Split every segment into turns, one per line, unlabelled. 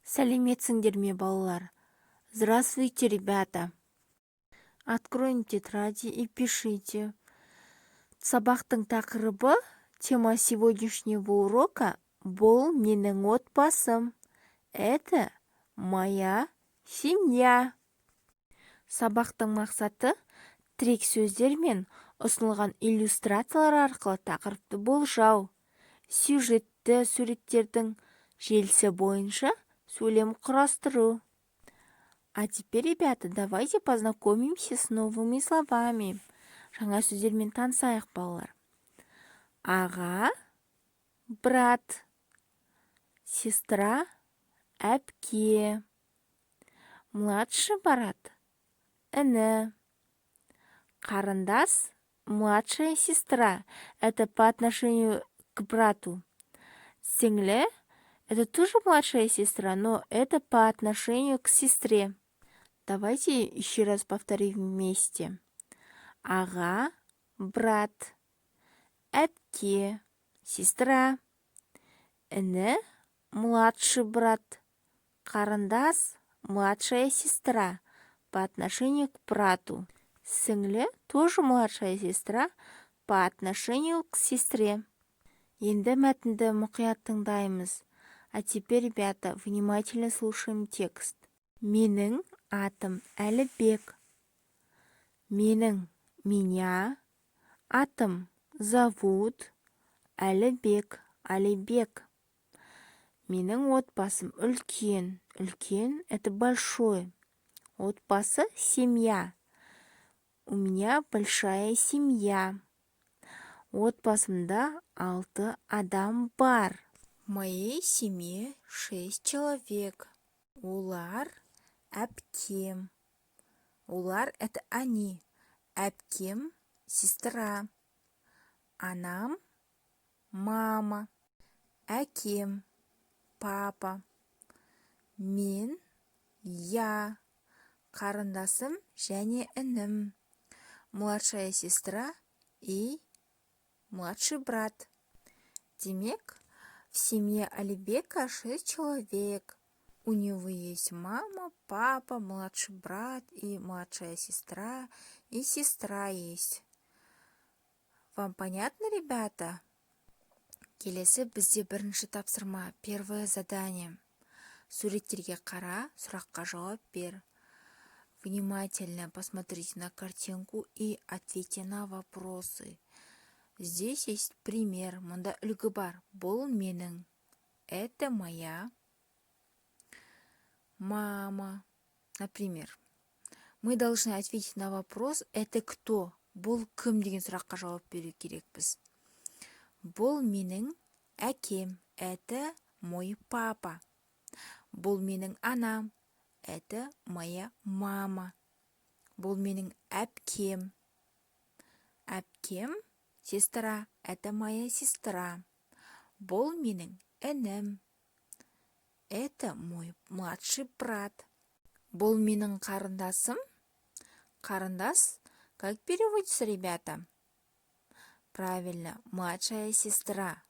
Сәлеметсіңдер ме, балалар? Здравствуйте, ребята! Откроем тетради и пишите. Сабақтың тақырыбы, тема сегодняшнего урока: «Бұл менің отбасым». Это моя семья. Сабақтың мақсаты: тірек сөздер мен ұсынылған иллюстрациялар арқылы тақырыпты болжау, сюжетті суреттердің желісі бойынша сөйлем құрастыру. А теперь, ребята, давайте познакомимся с новыми словами. Жаңа сөздермен танысайық, балалар. Аға – брат, сестра – әпке, младший брат – іні, қарындас – младшая сестра, это по отношению к брату. Сіңлі – это тоже младшая сестра, но это по отношению к сестре. Давайте еще раз повторим вместе. Аға – брат, әпке – сестра, іні – младший брат, қарындас – младшая сестра по отношению к брату. Сіңлі – тоже младшая сестра по отношению к сестре. Енді мәтінді мұқият тыңдаймыз. А теперь, ребята, внимательно слушаем текст. Менің атым Әлібек. Менің – меня, атым – зовут, Әлібек – Алибек. Менің отбасым үлкен. Үлкен – это большой. Отбасы – семья. У меня большая семья. Отбасымда алты адам бар. В моей семье шесть человек. Олар – әпкем. Олар – это они. Әпкем – сестра. Анам – мама. Әкем – папа. Мен – я. Қарындасым және інім. Младшая сестра и младший брат. Демек, в семье Алибека шесть человек. У него есть мама, папа, младший брат и младшая сестра, и сестра есть. Вам понятно, ребята? Келесі бізде бірінші тапсырма, первое задание. Суреттерге қара, сұраққа жауап бер. Внимательно посмотрите на картинку и ответьте на вопросы. Здесь есть пример, мұнда үлгі бар. Бұл менің. Это моя мама. Например, мы должны ответить на вопрос: «Это кто?» Бұл кім деген сұраққа жауап беру керекпіз. Бұл менің әкем. Это мой папа. Бұл менің анам. Это моя мама. Бұл менің әпкем. Әпкем – сестра. Это моя сестра. Бұл менің інім. Это мой младший брат. Бұл менің қарындасым. Қарындас как переводится, ребята? Правильно, младшая сестра.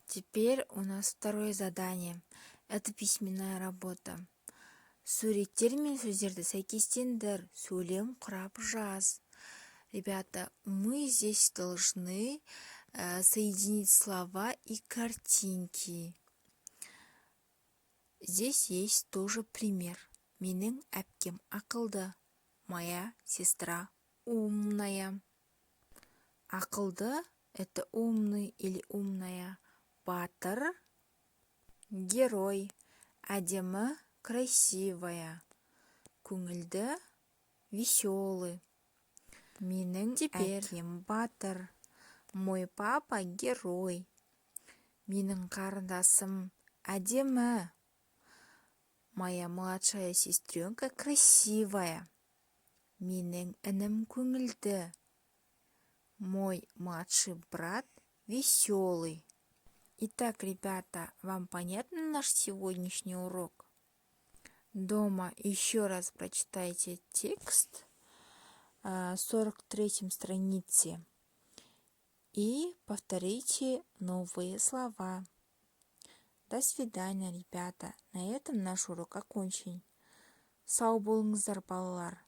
Теперь у нас второе задание. Это письменная работа. Суреттер мен сөздерді сәйкестендір, сөйлем құрап жаз. Ребята, мы здесь должны соединить слова и картинки. Здесь есть тоже пример. Менің әпкем ақылды. Моя сестра умная. Ақылды – это умный или умная. Батыр – герой. Әдемі – красивая. Көңілді – веселый. Менің әкем батыр. Мой папа герой. Менің қарындасым әдемі. Моя младшая сестренка красивая. Менің інім көңілді. Мой младший брат веселый. Итак, ребята, вам понятно наш сегодняшний урок? Дома еще раз прочитайте текст 43 странице и повторите новые слова. До встречи! До свидания, ребята. На этом наш урок окончен. Сау болыңыздар, балалар.